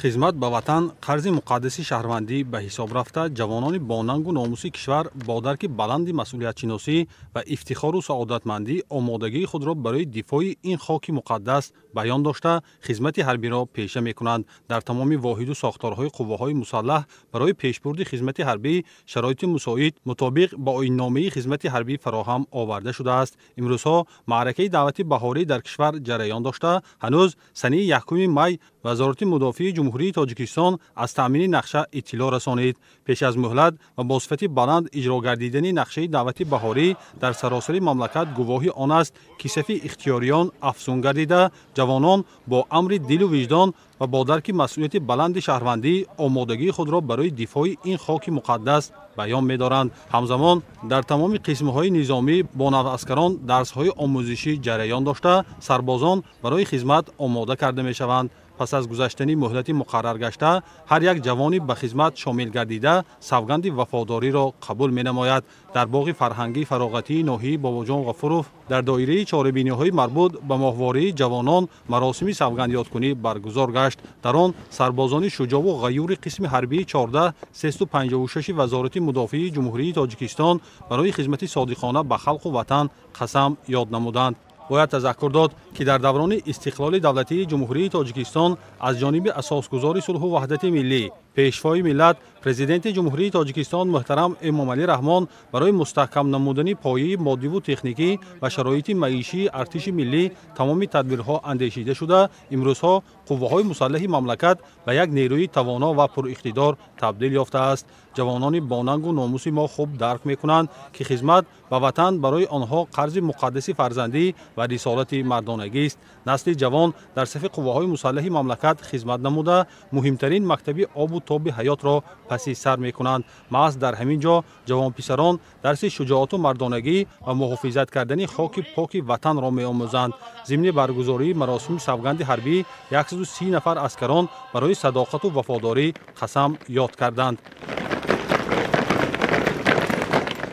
Хизмат ба ватан қарзи муқаддаси шаҳрвандӣ ба ҳисоб рафта, ҷавонони бонангу номуси кишвар бо дарки баланди масъулиятшиносӣ ва ифтихору саодатмандӣ омодагии худро барои дифои ин хоки муқаддас баён дошта, хизмати ҳарбиро пеша мекунанд. Дар тамоми воҳиду сохторҳои қувваҳои мусаллаҳ барои пешбурди хизмати ҳарбӣ шароити мусоид мутобиқ ба оинномаи хизмати ҳарбӣ фароҳам оварда шудааст. Имрӯзҳо маъракаи даъвати баҳорӣ дар кишвар ҷараён дошта, ҳанӯз санаи 1 май Вазорати мудофиаи Ҷумҳурии Тоҷикистон аз таъмини нақша иттилоъ расонид. Пеш аз муҳлат ва бо сифати баланд иҷро гардидани нақшаи даъвати баҳорӣ дар саросари мамлакат гувоҳи он аст, ки сафи ихтиёриён афзун гардида, ҷавонон бо амри дилу виҷдон ва бо дарки масъулияти баланди шаҳрвандӣ омодагии худро барои дифои ин хоки муқаддас баён медоранд. Ҳамзамон дар тамоми қисмҳои низомӣ бо наваскарон дарсҳои омӯзишӣ ҷараён дошта, сарбозон барои хизмат омода карда мешаванд. Пас аз гузаштани муҳлати муқаррар гашта, ҳар як ҷавони ба хизмат шомил гардида савганди вафодориро қабул менамояд. Дар боғи фарҳангии фароғатии ноҳияи Бобоҷон Ғафуров дар доираи чорабиниҳои марбут ба моҳвории ҷавонон маросими савгандёдкунӣ баргузор гашт. Дар он сарбозони шуҷову ғаюри қисми ҳарбии 14-356 Вазорати мудофиаи Ҷумҳурии Тоҷикистон барои хизмати содиқона ба халқу ватан қасам ёд намуданд. Бояд тазаккур дод, ки дар даврони истиқлоли давлатии Ҷумҳурии Тоҷикистон аз ҷониби асосгузори сулҳу ваҳдати миллӣ, пешвои миллат, Президенти Ҷумҳурии Тоҷикистон муҳтарам Эмомалӣ Раҳмон барои мустаҳкам намудани пояи моддиву техникӣ ва шароити маишии артиши миллӣ тамоми тадбирҳо андешида шуда, имрӯзҳо қувваҳои мусаллаҳи мамлакат ба як нерӯи тавоно ва пуриқтидор табдил ёфтааст. Ҷавонони бонангу номуси мо хуб дарк мекунанд, ки хизмат ба ватан барои онҳо қарзи муқаддаси фарзандӣ ва рисолати мардонагист. Насли ҷавон дар сафи қувваҳои мусаллаҳи мамлакат хизмат намуда, муҳимтарин мактаби обу тоби ҳаётро паси сар мекунанд. Маҳз дар ҳамин ҷо ҷавонписарон дарси шуҷоату мардонагӣ ва муҳофизат кардани хоки поки ватанро меомӯзанд. Зимни баргузории маросими савганди ҳарбӣ 130 нафар аскарон барои садоқату вафодорӣ қасам ёд карданд.